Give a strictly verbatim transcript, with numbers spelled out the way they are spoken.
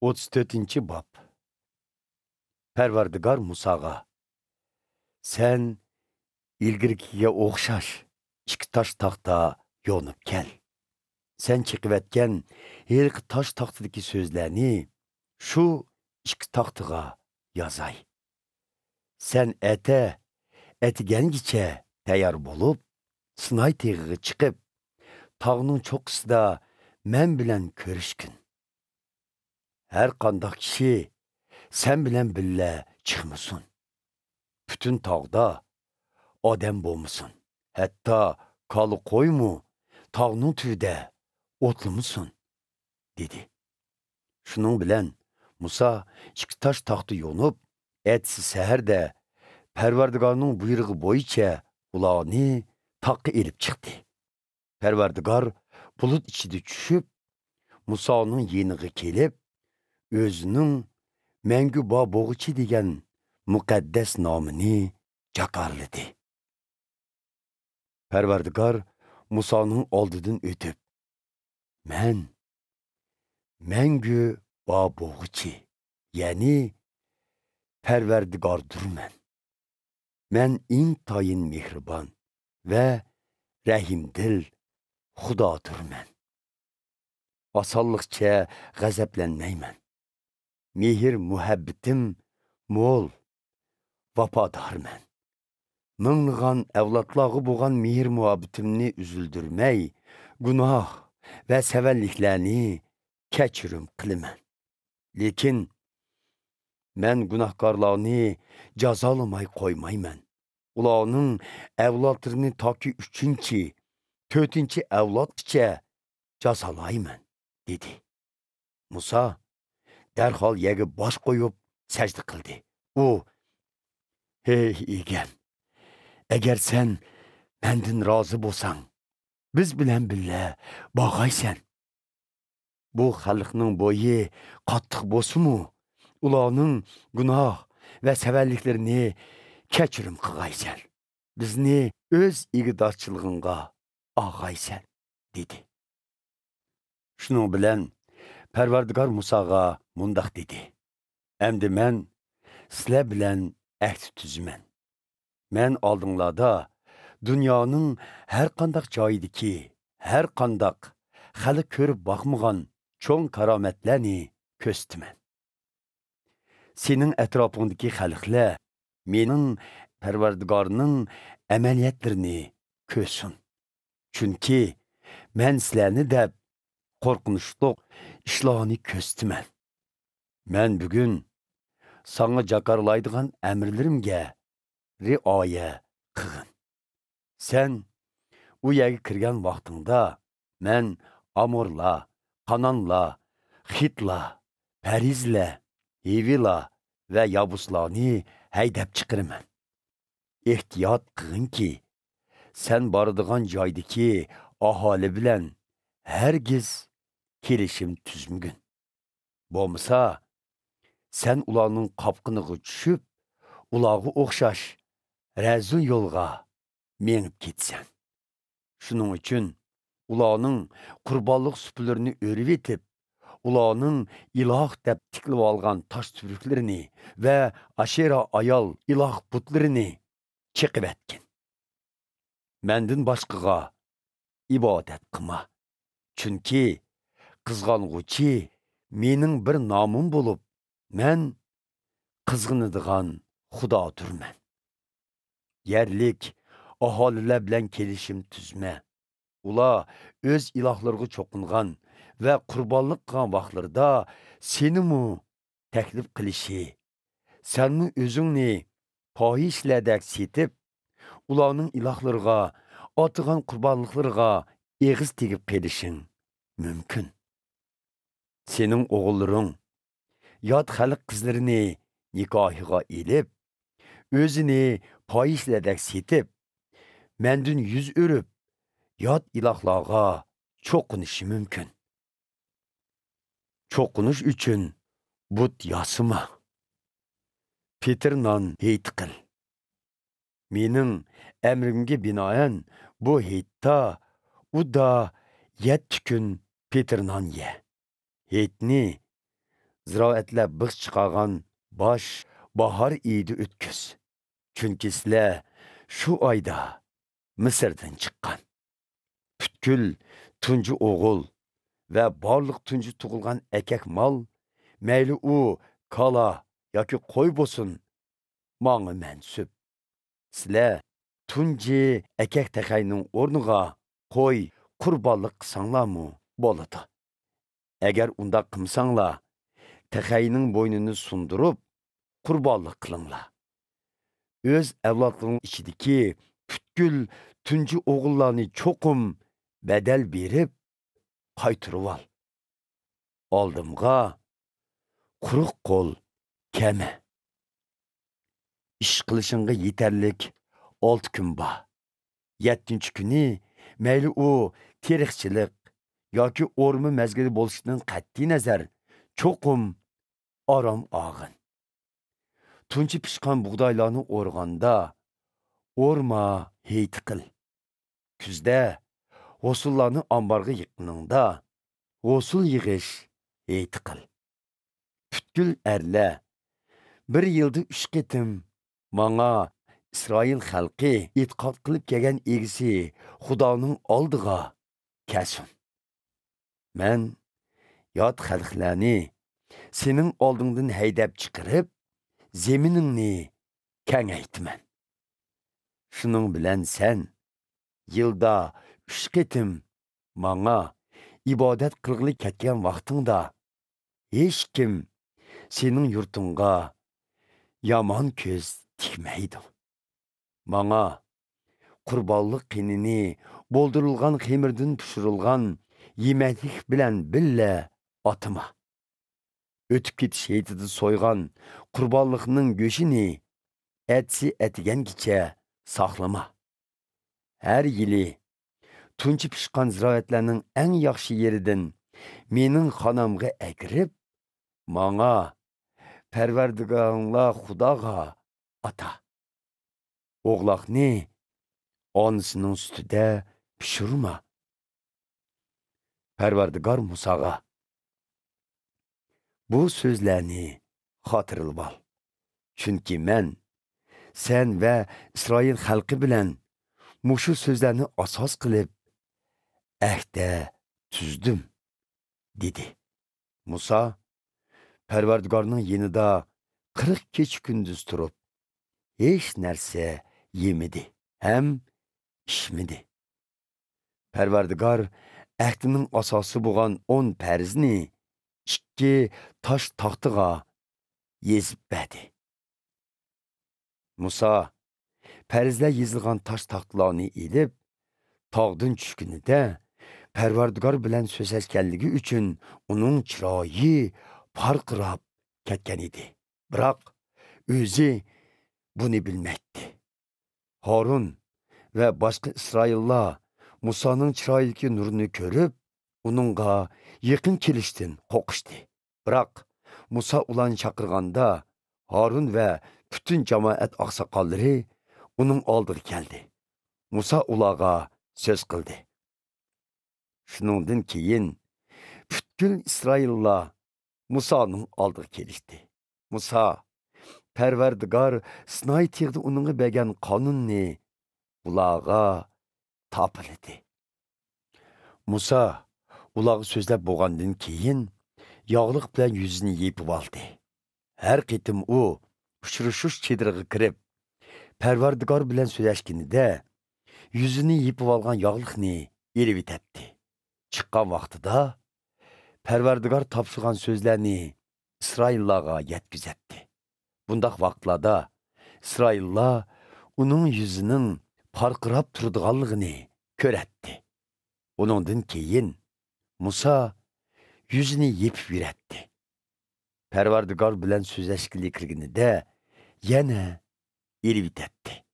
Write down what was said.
ئوتتۇز تۆتىنچى باب. پەرۋەردىگار مۇساغا، سەن ئىلگىرىكىگە ئوخشاش ئىككى تاش تاختا يونۇپ كەل. سەن چېقىۋەتكەن ھېلىقى تاش تاختىدىكى سۆزلەرنى شۇ ئىككى تاختىغا يازاي. سەن ئەتە ئەتىگەنگىچە تەييار بولۇپ، سىناي تېغىغا چىقىپ، تاغنىڭ چوققىسىدا مەن بىلەن كۆرۈشكىن. ھەر قانداق كىشى سەن بىلەن بىللە چىقمىسۇن. پۈتۈن تاغدا ئادەم بولمىسۇن. ھەتتا كالا قويمۇ تاغنىڭ تۈۋىدە ئوتلىمىسۇن، دېدى. شۇنىڭ بىلەن مۇسا ئىككى تاش تاختا يونۇپ، ئەتىسى سەھەردە پەرۋەردىگارنىڭ بۇيرۇقى بويىچە ئۇلارنى تاغقا ئېلىپ چىقتى. پەرۋەردىگار بۇلۇت ئىچىدە چۈشۈپ، مۇسانىڭ يېنىغا كېلىپ، ئۆزىنىڭ مەڭگۈ بار بوغىچى دېگەن مۇقەددەس نامىنى جاكارلىدى. پەرۋەردىگار مۇسانىڭ ئالدىدىن ئۆتۈپ، مەن مەڭگۈ بار بوغۇچى، يەنى پەرۋەردىگاردۇرمەن. مەن ئىنتايىن مېھرىبان ۋە رەھىمدىل خۇدادۇرمەن. ئاسانلىقچە غەزەپلەنمەيمەن. مېھىر-مۇھەببىتىم مول، ۋاپادارمەن. مىڭلىغان ئەۋلادلارغا بولغان مېھىر-مۇھەببىتىمنى ئۈزۈلدۈرمەي، گۇناھ ۋە سەۋەنلىكلەرنى كەچۈرۈم قىلىمەن. لېكىن مەن گۇناھكارلارنى جازالىماي قويمايمەن. ئۇلارنىڭ ئەۋلادلىرىنى تاكى ئۈچىنچى، تۆتىنچى ئەۋلادقىچە جازالايمەن، دېدى. مۇسا دەرھال يەرگە باش قويۇپ سەجدە قىلدى. ئۇ، ھەي ئىگەم، ئەگەر سەن مەندىن رازى بولساڭ، بىز بىلەن بىللە بارغايسەن. بۇ خەلقنىڭ بويى قاتتىق بولسىمۇ، ئۇلارنىڭ گۇناھ ۋە سەۋەنلىكلىرىنى كەچۈرۈم قىلغايسەن. بىزنى ئۆز ئىگىدارچىلىقىڭغا ئالغايسەن، دېدى. شۇنىڭ بىلەن پەرۋەردىگار مۇساغا مۇنداق دېدى: ئەمدى مەن سىلەر بىلەن ئەھدى تۈزىمەن. مەن ئالدىڭلاردا دۇنيانىڭ ھەر قانداق جايىدىكى ھەر قانداق خەلق كۆرۈپ باقمىغان چوڭ كارامەتلەرنى كۆرسىتىمەن. سېنىڭ ئەتراپىڭدىكى خەلقلەر مېنىڭ پەرۋەردىگارنىڭ ئەمەلىيەتلىرىنى كۆرسۇن. چۈنكى مەن سىلەرنى دەپ قورقۇنچلۇق ئىشلارنى كۆرسىتىمەن. مەن بۈگۈن ساڭا جاكارلايدىغان ئەمىرلىرىمگە رىئايە قىلغىن. سەن ئۇ يەرگە كىرگەن ۋاقتىڭدا، مەن ئامورلار، قانانلار، خىتلار، پەرىزلەر، ھىۋىلار ۋە يابۇسلارنى ھەيدەپ چىقىرىمەن. ئېھتىيات قىلغىنكى، سەن بارىدىغان جايدىكى ئاھالى بىلەن ھەرگىز كېلىشىم تۈزمىگىن. بولمىسا، سەن ئۇلارنىڭ قاپقىنىغا چۈشۈپ، ئۇلارغا ئوخشاش رەزىل يولغا مېڭىپ كېتىسەن. شۇنىڭ ئۈچۈن ئۇلارنىڭ قۇربانلىق سۇپىلىرىنى ئۆرۈۋېتىپ، ئۇلارنىڭ ئىلاھ دەپ تىكلىۋالغان تاش تۈۋرۈكلىرىنى ۋە ئاشېرا ئايال ئىلاھ بۇتلىرىنى چېقىۋەتكىن. مەندىن باشقىغا ئىبادەت قىلما. چۈنكى قىزغانغۇچى مېنىڭ بىر نامىم بولۇپ، مەن قىزغىنىدىغان خۇدادۇرمەن. يەرلىك ئاھالىلەر بىلەن كېلىشىم تۈزمە. ئۇلار ئۆز ئىلاھلىرىغا چوقۇنغان ۋە قۇربانلىق قىلغان ۋاقىتلىرىدا سېنىمۇ تەكلىپ قىلىشى، سەنمۇ ئۆزۈڭنى پاھىشىلەردەك سېتىپ، ئۇلارنىڭ ئىلاھلىرىغا، ئاتىغان قۇربانلىقلىرىغا ئېغىز تېگىپ قېلىشىڭ مۇمكىن. سېنىڭ ئوغۇللىرىڭ يات خەلق قىزلىرىنى نىكاھىغا ئېلىپ، ئۆزىنى پاھىشىلەردەك سېتىپ، مەندىن يۈز ئۆرۈپ، يات ئىلاھلارغا چوقۇنۇشى مۇمكىن. چوقۇنۇش ئۈچۈن بۇت ياسىما. پېتىر نان ھېيت قىل. مېنىڭ ئەمرىمگە بىنائەن بۇ ھېيتتا ئۇدا يەتتە كۈن پېتىر نان يە. ھېيتنى زىرائەتلەر بىخ چىقارغان باش باھار ئېيىدا ئۆتكۈز. چۈنكى سىلەر شۇ ئايدا مىسىردىن چىققان. پۈتكۈل تۇنجى ئوغۇل ۋە بارلىق تۇنجى تۇغۇلغان ئەكەك مال، مەيلى ئۇ كالا ياكى قوي بولسۇن، ماڭا مەنسۇپ. سىلەر تۇنجى ئەكەك تەخەينىڭ ئورنىغا قوي قۇربانلىق قىلساڭلارمۇ بولىدۇ. ئەگەر ئۇنداق قىلمىساڭلار، تەخەينىڭ بوينىنى سۇندۇرۇپ، قۇربانلىق قىلىڭلار. ئۆز ئەۋلادلىرىڭ ئىچىدىكى پۈتكۈل تۇنجى ئوغۇللارنى چوقۇم بەدەل بېرىپ قايتۇرۇۋال. ئالدىمغا قۇرۇق قول كەلمە. ئىش قىلىشىڭغا يېتەرلىك ئالتە كۈن بار. يەتتىنچى كۈنى مەيلى ئۇ تېرىقچىلىق ياكى ئورما مەزگىلى بولۇشىدىن قەتئىينەزەر، چوقۇم ئارام ئالغىن. تۇنجى پىشقان بۇغدايلارنى ئورغاندا، ئورما ھېيت قىل. كۈزدە ھوسۇللارنى ئامبارغا يىغقىنىڭدا، ھوسۇل يىغىش ھېيت قىل. پۈتكۈل ئەرلەر بىر يىلدا ئۈچ قېتىم ماڭا ئىسرائىل خەلقى ئېتىقاد قىلىپ كەلگەن ئىگىسى خۇدانىڭ ئالدىغا كەلسۇن. مەن يات خەلقلەرنى سېنىڭ ئالدىڭدىن ھەيدەپ چىقىرىپ، زېمىنىڭنى كېڭەيتىمەن. شۇنىڭ بىلەن سەن يىلدا ئۈچ قېتىم ماڭا ئىبادەت قىلغىلى كەتكەن ۋاقتىڭدا، ھېچكىم سېنىڭ يۇرتۇڭغا يامان كۆز تىكمەيدۇ. ماڭا قۇربانلىق قېنىنى بولدۇرۇلغان خېمىردىن پىشۇرۇلغان يېمەكلىك بىلەن بىللە ئاتىما. ئۆتۈپ كېتىش ھېيتىدا سويغان قۇربانلىقنىڭ گۆشىنى ئەتىسى ئەتىگەنگىچە ساقلىما. ھەر يىلى تۇنجى پىشقان زىرائەتلەرنىڭ ئەڭ ياخشى يېرىدىن مېنىڭ خانامغا ئەكىرىپ، ماڭا، پەرۋەردىگارىڭلار خۇداغا ئاتا. ئوغلاقنى ئانىسىنىڭ سۈتىدە پىشۇرما. پەرۋەردىگار مۇساغا، بۇ سۆزلەرنى خاتىرىلىۋال. چۈنكى مەن سەن ۋە ئىسرائىل خەلقى بىلەن مۇشۇ سۆزلەرنى ئاساس قىلىپ، ئەھدە تۈزدۈم، دېدى. مۇسا پەرۋەردىگارنىڭ يېنىدا قىرىق كېچە-كۈندۈز تۇرۇپ، ھېچ نەرسە يېمىدى ھەم ئىچمىدى. پەرۋەردىگار ئەھدىنىڭ ئاساسى بولغان ئون پەرزنى ئىككى تاش تاختىغا يېزىپ بەردى. مۇسا پەرزلەر يېزىلغان تاش تاختىلارنى ئېلىپ، تاغدىن چۈشكىنىدە، پەرۋەردىگار بىلەن سۆزلەشكەنلىكى ئۈچۈن ئۇنىڭ چىرايى پارقىراپ كەتكەن ئىدى. بىراق، ئۆزى بۇنى بىلمەيتتى. ھارۇن ۋە باشقا ئىسرائىللار مۇسانىڭ چىرايىدىكى نۇرنى كۆرۈپ، ئۇنىڭغا يېقىن كېلىشتىن قورقۇشتى. بىراق، مۇسا ئۇلارنى چاقىرغاندا، ھارۇن ۋە پۈتۈن جامائەت ئاقساقاللىرى ئۇنىڭ ئالدىغا كەلدى. مۇسا ئۇلارغا سۆز قىلدى. شۇنىڭدىن كېيىن پۈتكۈل ئىسرائىللار مۇسانىڭ ئالدىغا كېلىشتى. مۇسا پەرۋەردىگار سىناي تېغىدا ئۇنىڭغا بەرگەن قانۇننى ئۇلارغا تاپىلىدى. مۇسا ئۇلارغا سۆزلەپ بولغاندىن كېيىن، ياغلىق بىلەن يۈزىنى يېپىۋالدى. ھەر قېتىم ئۇ ئۇچرىشىش چېدىرىغا كىرىپ، پەرۋەردىگار بىلەن سۆزلەشكىنىدە، يۈزىنى يېپىۋالغان ياغلىقنى ئېلىۋېتەتتى. چىققان ۋاقتىدا پەرۋەردىگار تاپشۇرغان سۆزلەرنى ئىسرائىللارغا يەتكۈزەتتى. بۇنداق ۋاقىتلاردا ئىسرائىللار ئۇنىڭ يۈزىنىڭ پارقىراپ تۇرىدىغانلىقىنى كۆرەتتى. ئۇنىڭدىن كېيىن مۇسا يۈزىنى يېپىپ يۈرەتتى. پەرۋەردىگار بىلەن سۆزلەشكىلى كىرگىنىدە يەنە ئېلىۋېتەتتى.